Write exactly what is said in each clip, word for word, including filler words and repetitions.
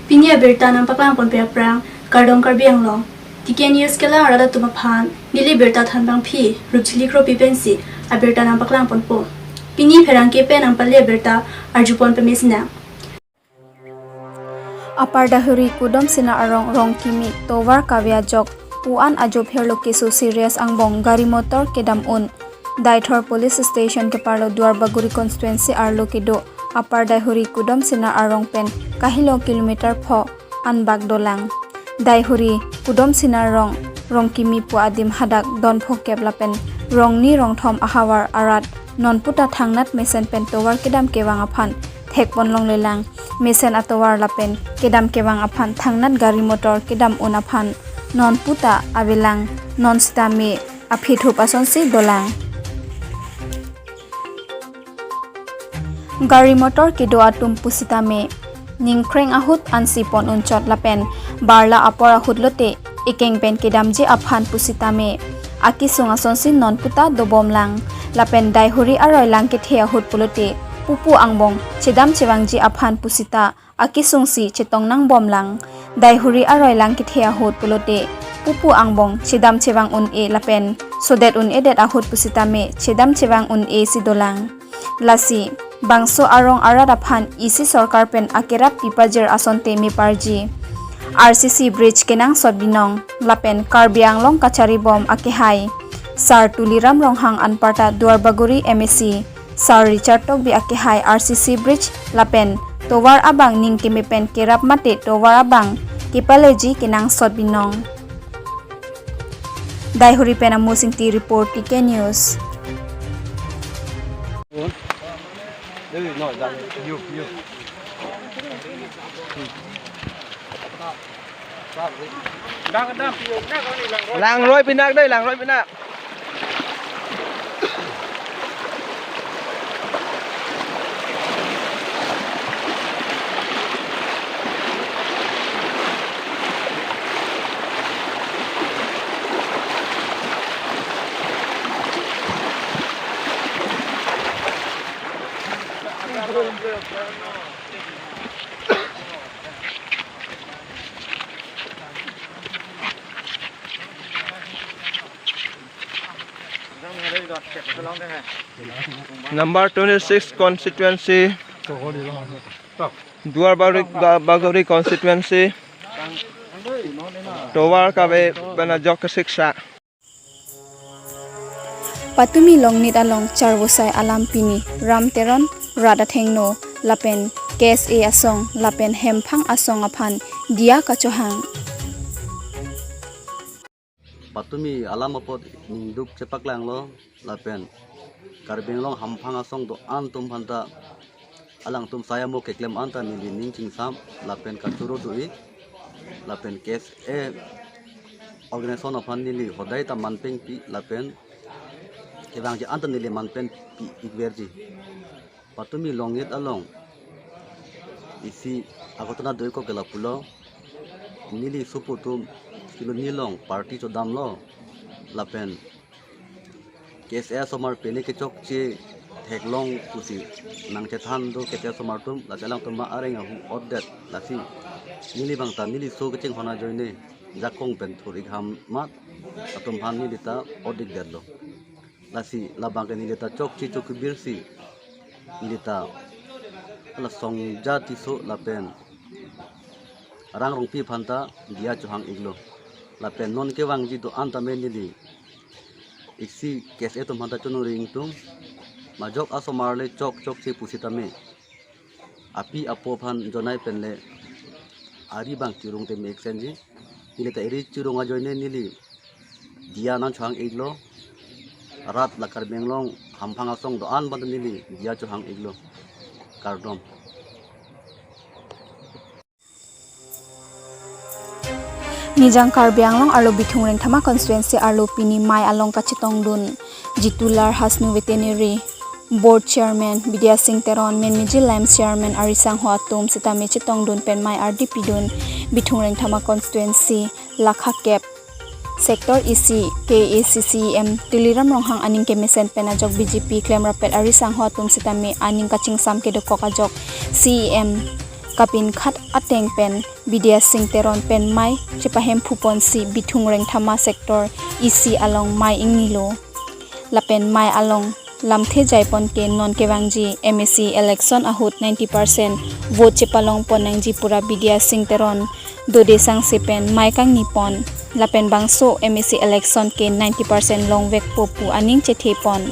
Pini abirta nangpaklangponpe aphrang, kardom Karbi Anglong. T K News kelang arat atum aphan, neli birta thanbangpi Rupjili Kropi pensi abirta nangpaklangponpo. Pini pherangke pen nangpale abirta arjupon pamesinang. Upper Daihuri Kudom Sena arong Rongkimi tovar kave ajok pu-an ajo pherlo keso serious angbong gari motor kedam un. Deithor Police Station keparlo Duarbagori constituency arlo kedo Upper Daihuri Kudom Sena arong pen kahelo kilometer pho anbak dolang. Daihuri Kudom Sena arong Rongkimi pu adim hadak don phokep lapen rongni rongthom ahavar arat non puta thangnat mesen pen tovar kedam kevang aphan thekpon longlelang. Mesen atovar lapen kedam kevang aphan thangnat gari motor kedam un aphan non puta avelang, non sitame aphi thup asonsi dolang. Gari motor kedo atum pusitame ningkreng ahut ansi pon unchot lapen barla apor ahut lote ekeng pen kedamji aphan pusitame akesung asonsi non puta dobomlang. Lapen Daihuri aroi langkethe ahut pulote pupu angbong chedam chevangji aphan pusita akesungsi chetong nangbomlang. Daihuri aroi langkethe ahut pulote pupu angbong chedam chevang un-e lapen sodet un-edet ahut pusitame chedam chevang un-e si dolang. Lasi bangso arong arat aphan isi sorkar pen akerap pipajir asonte meparji. R C C bridge kenangsot binong lapen Karbi Anglong kacharibom akehai Sar Tuliram Ronghang anparta Duarbagori M A C Sar Richard Tokbi akehai R C C bridge lapen tovar abang ning keme pen kerap mate tovar abang kepaleji kenangsot binong. Daihuri pen Amus Ingti report, T K News. Langroi pinak dei, langroi pinak. Number twenty-six constituency, Duar Bagori, Ba-, Bagori constituency, tovar kave pen ajok kesiksa. Patumi Longnit along charvosai alam pini Ram Teron rat athengno lapen K S A asong lapen Hemphang asong aphan diya kachohang. Patumi alam apot ningduk chepaklanglo lapen Karbi Anglong Hemphang asong do-an atum aphanta alangtum sai amo keklem anta neli ning chingsam lapen kachoro do-i lapen K S A organization aphan neli hodai ta manpengpi lapen kevangji anta neli manpenpi ikverji. Patumi Longnit along isi aghotona do-ikok ke lapulo, neli sopo atum kilo nilong party chodamlo lapen K S A asomar pine kechokche theklong pusi nangchethan do K S A asomar atum, lasi alangtum ma areng ahu otdet, lasi neli abang ta neli so kachinghon ajoine jakong pen thur-ik ham amat atum aphan neli ta ot-ikdetlo. Lasi labang ke neli ta chokche chokche birsi neli ta hala Songja Tisso lapen Rang Rongpi aphanta diya chohang-iklo. Lapen non kevangji do-an tame neli iksi K S A atum aphanta chonori ingtung. Majok asomar le chok chokche pusitame api apo aphan jonai pen le ari abang chirung tame iksenji. Neli ta ari chirung ajoine neli diya nangchohang-iklo. Rat la Karbi Anglong Hemphang asong do-an aphanta neli diya chohang-iklo. Kardom. Nijang Karbi Anglong arlo Bithung Rengthama constituency arlo pini mei along kachetongdun Jitular Hasnu Veterinary Board Chairman Bidya Singh Teron, Menmiji LAMPS Chairman arisangho atum sitame chetongdun pen mei ardi pidun Bithung Rengthama constituency Lakha Kep Sector E C K A A C C E M Tuliram Ronghang aning kemesen pen ajok B J P klemrapet arisangho atum sitame aning kachingsam kedokok ajok C E M kapinkhat ateng pen Bidya Sing Teron pen mei chepahemphu ponsi Bithung Rengthama sector isi along mei ingnilo. Lapen mei along lamthe jai pon ke non kevangji M A C election ahut ninety percent vote chepalong pon nangji pura Bidya Sing Teron dode sangse pen mei kangni pon. Lapen bangso M A C election ke ninety percent longvekpo pu aning chethe pon.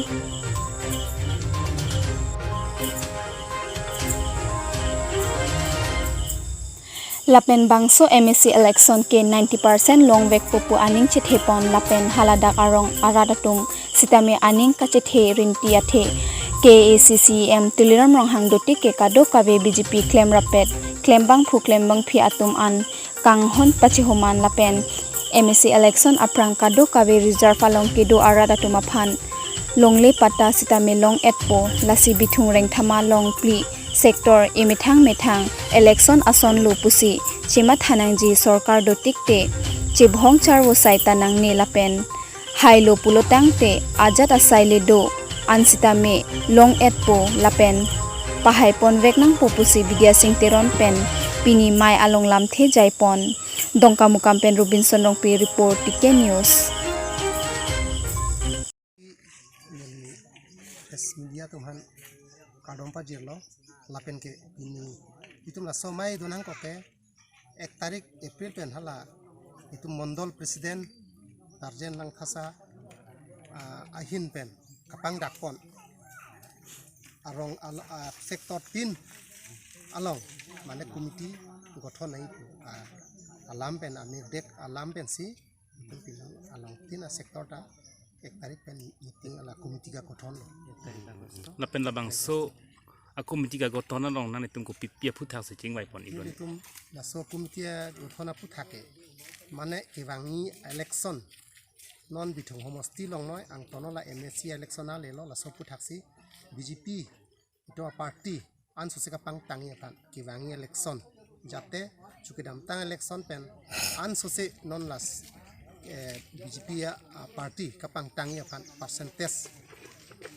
Lapen bangso M A C election ke ninety percent longvekpo pu aning chethe pon, lapen haladak arong arat atum sitame aning kachethe rinti athe K A A C C E M Tuliram Ronghang dotik ke kadokave B J P klem rapet, klem bangphu klem bangphi atum an kanghon pachihoman lapen M A C election aphrang kadokave reserve along kedo arat atum aphan longle patta sitame long-etpo, lasi Bithung Rengthama longphli sector emethang methang election asonlo pusi chematha nangji, sorkar dotik te chebhong charvo sai ta nangne lapen hailo pulo tangte ajat asai le do an sitame long-etpo lapen pahai ponvek nangpo pusi Bidya Sing Teron pen pini mei along lamthe jai pon. Dongkamukam pen Robinson Rongpi report, T K News. Neli press media atum aphan kardom pajirlo, lapen ke pini itum laso mei donangkok ke ek tarik April pen hala itum mondol president Tarjen Langthasa, ah, ahin pen kapangdak pon arong al-, ah, sector tin along mane committee gothon nangji pu, ah, alam pen, ami dek alam pensi itum pini along tin a sector ta ek tarik pen meeting, hala committee kagothon lo. Lapen labangso a committee kagothon along nanglitum kopi pi aphuthak si chingvai pon iklo? Itum laso committee gothon aphuthak ke mane kevangji election, non Bithung homosti along noi, angton hala M A C election alelo, laso aphuthak si B J P itum a party ansose kapangtangji aphan kevangji election, jate chu kedamtang election pen ansose non las, eh, B J P a, a party kapangtangji aphan percentage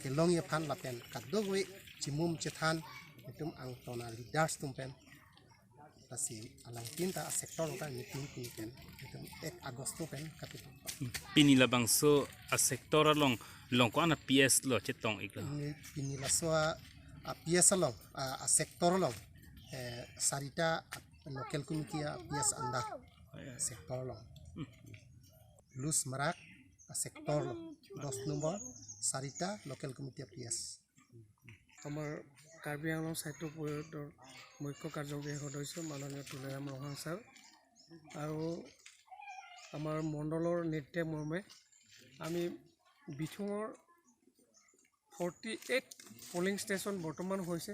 kelongji aphan lapen kadokave chimum chethan itum angton a leaders atum pen, lasi alangtin ta a sector along ta meeting pini pen itum ek August pen kati. Pini labangso a sector along long ko-an a P S lo chetong iklo? Pini, pini laso a, a P S along, a, a sector along, eh, sarita local committee a P S under sector along. Lus Marak a sector along, দশ number, sarita local committee a P S. আমাৰ কাৰ্বি আংলং স্বায়ত্ত পৰিষদৰ মুখ্য কাৰ্যবাহী সদস্য মাননীয় তুলিৰাম ৰংহাং ছাৰ আৰু আমাৰ মণ্ডলৰ নিৰ্দেশ মৰ্মে আমি বিথুঙৰ ফৰ্টি এইট পলিং ষ্টেচন বৰ্তমান হৈছে।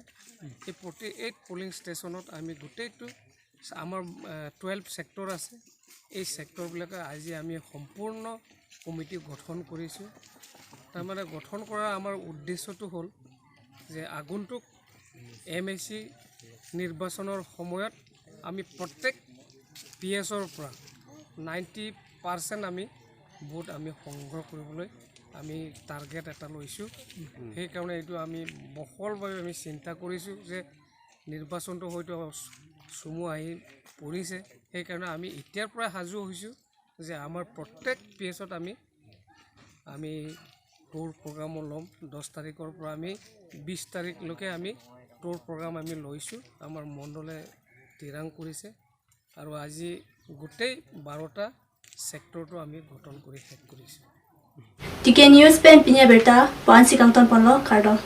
এই ফৰ্টি এইট পলিং ষ্টেচনত আমি গোটেইটো আমাৰ, আহ, টুৱেলভ ছেক্টৰ আছে। এই ছেক্টৰবিলাকে আজি আমি সম্পূৰ্ণ কমিটি গঠন কৰিছোঁ। তাৰমানে গঠন কৰাৰ আমাৰ উদ্দেশ্যটো হ'ল যে আগন্তুক এম এ চি নিৰ্বাচনৰ সময়ত আমি প্ৰত্যেক পি এছৰ পৰা নাইণ্টি পাৰ্চেণ্ট আমি ভোট আমি সংগ্ৰহ কৰিবলৈ আমি টাৰ্গেট এটা লৈছোঁ। সেইকাৰণে এইটো আমি বহলভাৱে আমি চিন্তা কৰিছোঁ যে নিৰ্বাচনটো হয়তো চমু আহি পৰিছে। সেইকাৰণে আমি এতিয়াৰ পৰাই সাজু হৈছোঁ যে আমাৰ প্ৰত্যেক পি এছত আমি, আমি টুৰ প্ৰগ্ৰামো ল'ম। দহ তাৰিখৰ পৰা আমি বিছ তাৰিখলৈকে আমি টুৰ প্ৰগ্ৰাম আমি লৈছোঁ, আমাৰ মণ্ডলে থিৰাং কৰিছে। আৰু আজি গোটেই বাৰটা ছেক্টৰটো আমি গঠন কৰি শেষ কৰিছোঁ। T K News pen pini abirta pu-ansi kangton ponlo, kardom.